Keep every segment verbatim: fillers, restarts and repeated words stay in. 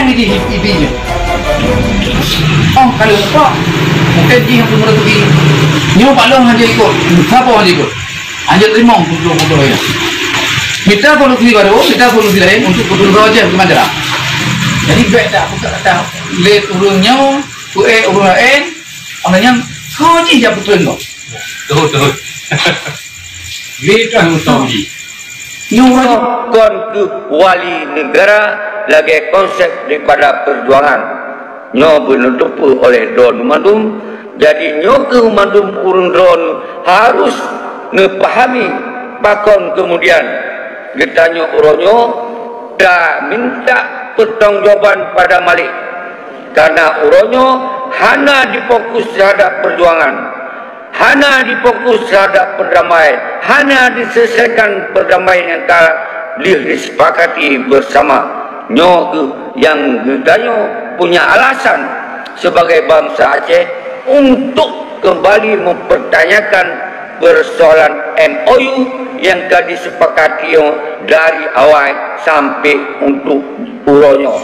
Ibi, ibi nyoe. Oh, kalau lupa, mungkin jih yang pemeureuti. Nyoe Pak Long hana ikot. Siapa hana ikot? Hana terima putôh-putôh ya. Mita solusi baru, mita solusi lain untuk putôh saja ke Madura. Jadi, baik tak buka kata lé ureueng nyoe, kueh ureueng lain, orang yang kau jih jak putôh kau. Betul, betul. Lé dah utang jih. Nyoe kon keuh wali negara lagèe konsep daripada perjuangan. Nyoe beuneuteupeu oleh droeneuh mandum, jadi nyoe keuh mandum ureueng droeneuh harus neupahami pakon keumudian geutanyoe uroe nyoe taminta peutanggongjawaban pada malék. Karena uroe nyoe hana difokus terhadap perjuangan. Hana difokus terhadap perdamaian, hana diselesaikan perdamaian yang ka lheueh disepakati bersama. Nyoe keuh nyang geutanyoe punya alasan sebagai bansa Aceh untuk kembali mempertanyakan persoalan M O U yang ka disepakati dari awai sampai untuk uroe nyoe.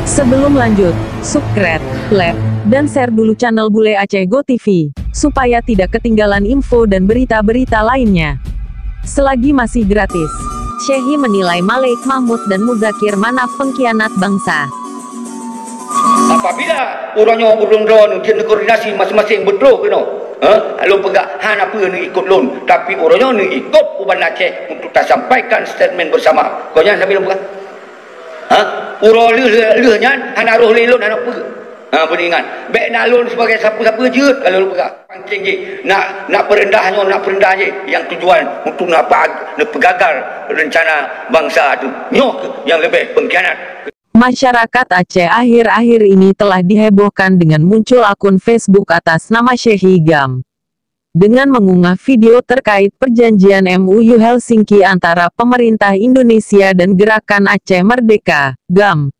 Sebelum lanjut, subscribe, like, dan share dulu channel Bule Aceh Go T V, supaya tidak ketinggalan info dan berita-berita lainnya. Selagi masih gratis. Syekhi menilai Malik Mahmud dan Muzakir Manaf pengkhianat bangsa. Apabila uroe nyoe ureueng droeneuh jeuet neukoordinasi masing-masing beudroh keunoe, ha? Lôn peugah hana peue neuikot lôn, tapi uroe nyoe neuikot u Banda Aceh untuk tasampaikan statement bersama. Kon nyan sabe lôn peugah. Ha? Uroe lheueh, lheueh nyan hana roh lé lôn hana peue. Ha, beuningan. Bèk na lôn sibagai sapeue-sapeue jeuet ka lôn peugah. Pancing jih, nak, nak peureundah nyoe, nak peureundah jih. Nyang tujuan untuk napa, neupeugagal rencana bansa tu. Nyoe nyang leubeh pengkhianat. Masyarakat Aceh akhir-akhir ini telah dihebohkan dengan muncul akun Facebook atas nama Syekhi Gam dengan mengunggah video terkait perjanjian M O U Helsinki antara pemerintah Indonesia dan Gerakan Aceh Merdeka, gam.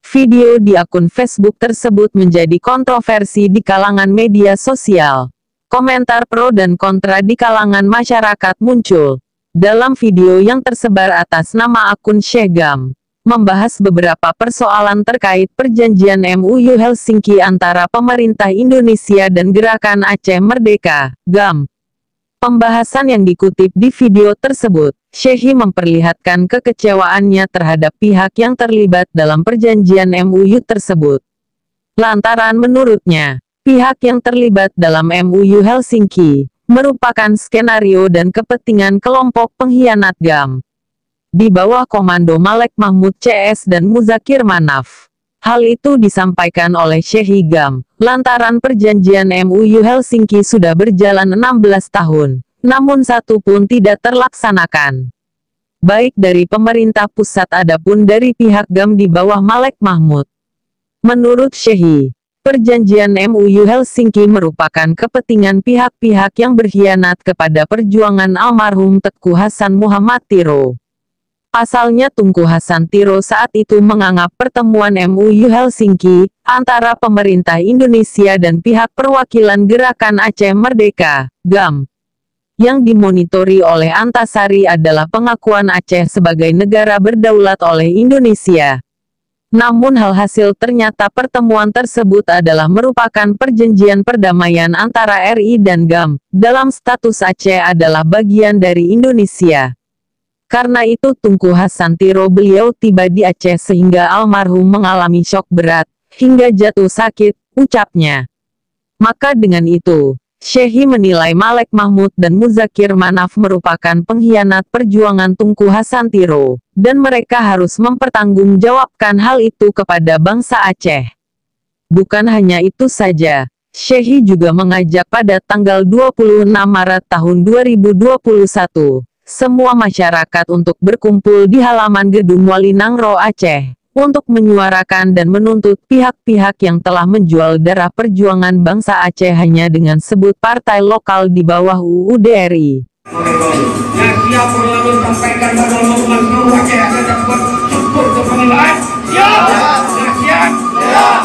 Video di akun Facebook tersebut menjadi kontroversi di kalangan media sosial. Komentar pro dan kontra di kalangan masyarakat muncul. Dalam video yang tersebar atas nama akun Syekh Gam, membahas beberapa persoalan terkait perjanjian M O U Helsinki antara pemerintah Indonesia dan Gerakan Aceh Merdeka, gam. Pembahasan yang dikutip di video tersebut, Syekhi memperlihatkan kekecewaannya terhadap pihak yang terlibat dalam perjanjian M O U tersebut. Lantaran menurutnya, pihak yang terlibat dalam M O U Helsinki merupakan skenario dan kepentingan kelompok pengkhianat gam di bawah komando Malek Mahmud C S dan Muzakir Manaf. Hal itu disampaikan oleh Syekhi gam, lantaran perjanjian M O U Helsinki sudah berjalan enam belas tahun, namun satu pun tidak terlaksanakan. Baik dari pemerintah pusat adapun dari pihak gam di bawah Malek Mahmud. Menurut Syekhi, perjanjian M O U Helsinki merupakan kepentingan pihak-pihak yang berkhianat kepada perjuangan almarhum Teuku Hasan Muhammad Tiro. Pasalnya Teuku Hasan Tiro saat itu menganggap pertemuan M O U Helsinki antara pemerintah Indonesia dan pihak perwakilan Gerakan Aceh Merdeka, gam, yang dimonitori oleh Antasari adalah pengakuan Aceh sebagai negara berdaulat oleh Indonesia. Namun alhasil ternyata pertemuan tersebut adalah merupakan perjanjian perdamaian antara R I dan gam, dalam status Aceh adalah bagian dari Indonesia. Karena itu Teuku Hasan Tiro beliau tiba di Aceh sehingga almarhum mengalami syok berat, hingga jatuh sakit, ucapnya. Maka dengan itu, Syekhi menilai Malek Mahmud dan Muzakir Manaf merupakan pengkhianat perjuangan Teuku Hasan Tiro, dan mereka harus mempertanggungjawabkan hal itu kepada bangsa Aceh. Bukan hanya itu saja, Syekhi juga mengajak pada tanggal dua puluh enam Maret tahun dua ribu dua puluh satu, semua masyarakat untuk berkumpul di halaman Gedung Wali Nanggroe Aceh, untuk menyuarakan dan menuntut pihak-pihak yang telah menjual darah perjuangan bangsa Aceh hanya dengan sebut partai lokal di bawah U U D R I. Yang siap perlu sampaikan pada Muhammad Nuh Aceh akan dapat cukup kepemimpin. Siap! Yang siap! Siap!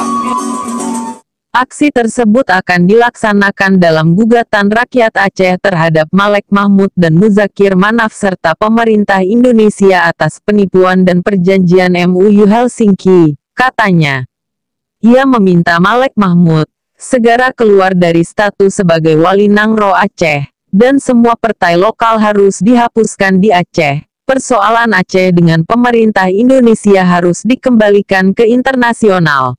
Aksi tersebut akan dilaksanakan dalam gugatan rakyat Aceh terhadap Malek Mahmud dan Muzakir Manaf serta pemerintah Indonesia atas penipuan dan perjanjian M O U Helsinki, katanya. Ia meminta Malek Mahmud segera keluar dari status sebagai Wali Nanggroe Aceh, dan semua partai lokal harus dihapuskan di Aceh. Persoalan Aceh dengan pemerintah Indonesia harus dikembalikan ke internasional.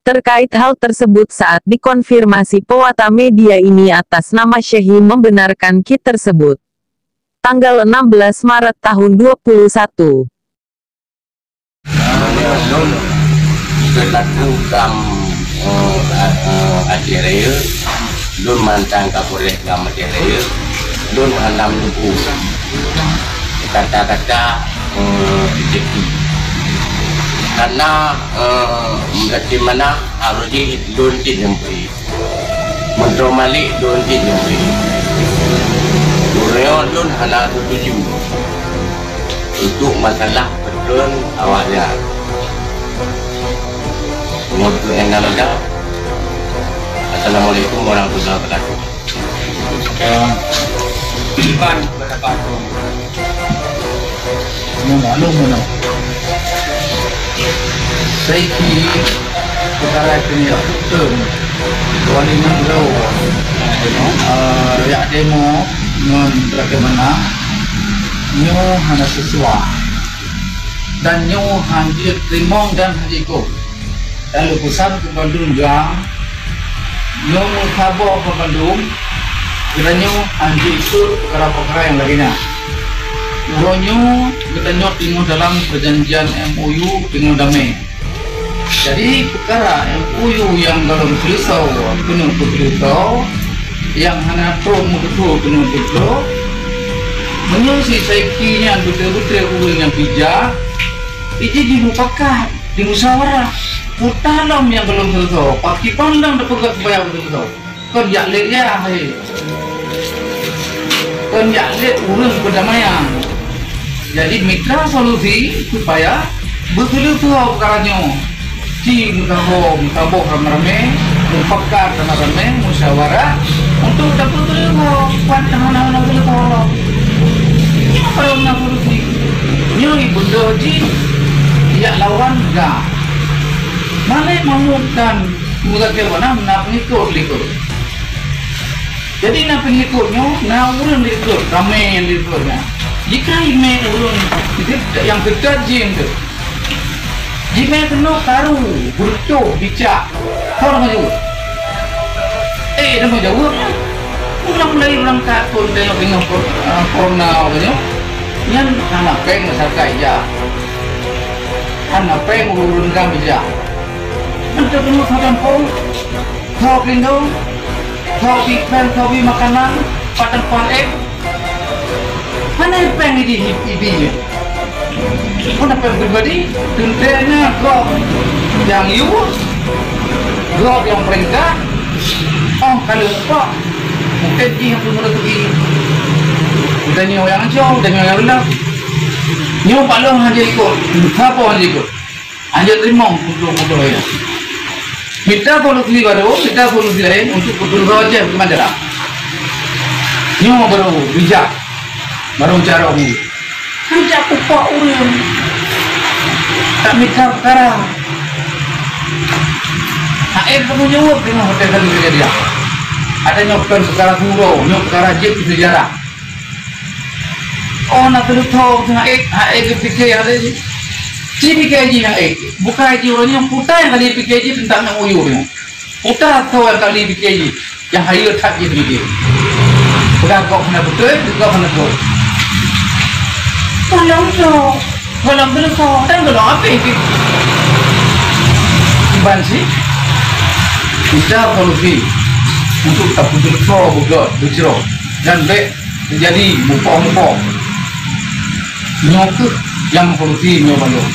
Terkait hal tersebut, saat dikonfirmasi pewarta media ini atas nama Syekhi membenarkan ki tersebut. Tanggal enam belas Maret tahun dua puluh satu. Lôn selaku GAM, eh, eh, Aceh Raya, lôn mantang Kapolres GAM Aceh Raya, lôn hana meunyoe kata-kata, eh, rezeki. Karena, eh, bagaimana harus lôn cit nyampai. Meuteumalik lôn cit nyampai. Uroe lôn hana setuju untuk masalah peutreun awaknyan. Ngon keu enggak leda. Assalamualaikum warahmatullahi wabarakatuh. Iban kepada Pak Agung. Nyoe maklum nyoe. Saiki peukara keuneuk peutreun, Wali Nanggroe, eh, jak demo ngon bagaimana nyoe hana sesuai. Dan nyoe hana jiteurimong dan hana jiikot. Lalu peusan keu bandum GAM, nyoe meusaboh keu bandum, geutanyoe hana jiikot peukara-peukara nyang lagée nyan. Uroe nyoe geutanyoe teungoh dalam peujanjian M O U teungoh damé. Jadi, peukara M O U nyang gohlom seuleusoe keuneuk peuseuleusoe, nyang hana trok meukeusut keuneuk peukeusut. Meunyoe si Saiki nyan beutôi-beutôi ureuëng nyang bijak, iji jimupakat, jimusyawarah, peue lom nyang gohlom seuleusoe, pakriban lom teupeugah supaya beutôi-beutôi. Kon jak lét ya, hai. Kon jak lét ureuëng peudamaian. Jadi mitra solusi supaya beukeuleubeue peukara nyoe. Ci meusaboh, meusaboh ramé-ramé, mupakat ramé-ramé, musyawarah untuk tapeukeuleubeue buat nyang hana-hana keuleubeue. Nyoe kalau na solusi. Nyoe beutôi jih jak lawan GAM. Malek Mahmud dan Muzakir Manaf na pengikut likot. Jadi na pengikut nyoe, na ureuëng likot, ramé nyang likot nyan. Jika imé ureuëng nyang teutat jih tu. Jimé keunoe karu, beureutôh, bicak. Ho deungoe jaweueb. Eh, deungoe jaweueb. Ulang mulai urang takot tengok-tengok ko-, ah, corona nyoe. Nyan hana péng masyarakat ija. Hana péng ureuëng GAM ija. Mantong keunoe sadang pom. Tho gendong, tho bie péng, tho bie makanan, padang paléng. Hana péng idi, idi. Hana péng pribadi, teuntée na gob nyang yue, gob nyang peurintah, oh ka lheueh upah. Mungken jih nyang peumeuruti. Udah nyoe nyang ancô, udah nyoe nyang rendah. Nyoe bak lôn hana ikot, saboh hana ikot. Hana teurimong untuk, untuk laén. Mita solusi baru, mita solusi laén untuk peutuléh Aceh bagaimana cara. Nyoe baru bijak, baru cara ni. Kan jak kupak ureuëng. Tak mita peukara. Hak ék kamoe jaweueb deungon hotel kali kejadian. Ada nyoe bukan peukara gurau, nyoe peukara jeuet keu sejarah. Oh, na keuneuk tho, hak ék, hak ék geupike hal nyan. Ci pike jih nyang ék. Bukai jih ureuëng nyang putai kali pike jih teuntang nyang uyueng nyoe. Putai tho nyang kali pike jih. Nyang hayeue that jih pike. Peugah gob hana beutôi, gob hana beutôi. Tolong tho. Tolong keuneuk tho. Dan tolong apé jih. Iban sih. Kita solusi untuk tapeuteuleusoe beugöt, beucroh. Dan bék teujadi mupoh-mupoh. Nyoe kheueh nyang solusi nyoe bandum.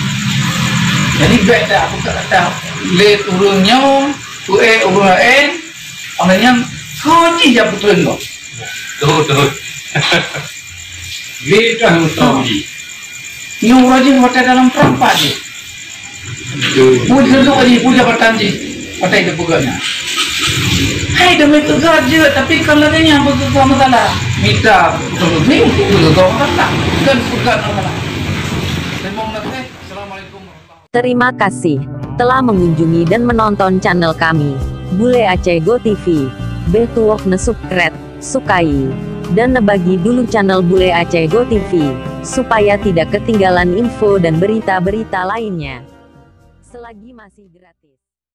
Jadi bék ta-, ta-, ta-, lé ureuëng nyoe, tuék ureuëng laén, óh lheueh nyan, kon jih nyang peutrön nyoe. Betul, betul. Lé dah betul jih. Nyoe ureuëng jih watèe dalam perapat jih. Betul. Pun tunduk jih, pun jabatan jih. Watèe itu peugah nyan. Hai, damai peugah jeuet, tapi kon lagèe nyan peugah masalah. Mita, ni peugah masalah. Kon peugah masalah. Terima kasih. Assalamualaikum warahmatullahi wabarakatuh. Terima kasih telah mengunjungi dan menonton channel kami, Bule Aceh Go T V. Beuh tuwoe neusubscribe, sukai, dan nebagi dulu channel Bule Aceh Go T V, supaya tidak ketinggalan info dan berita-berita lainnya. Selagi masih gratis.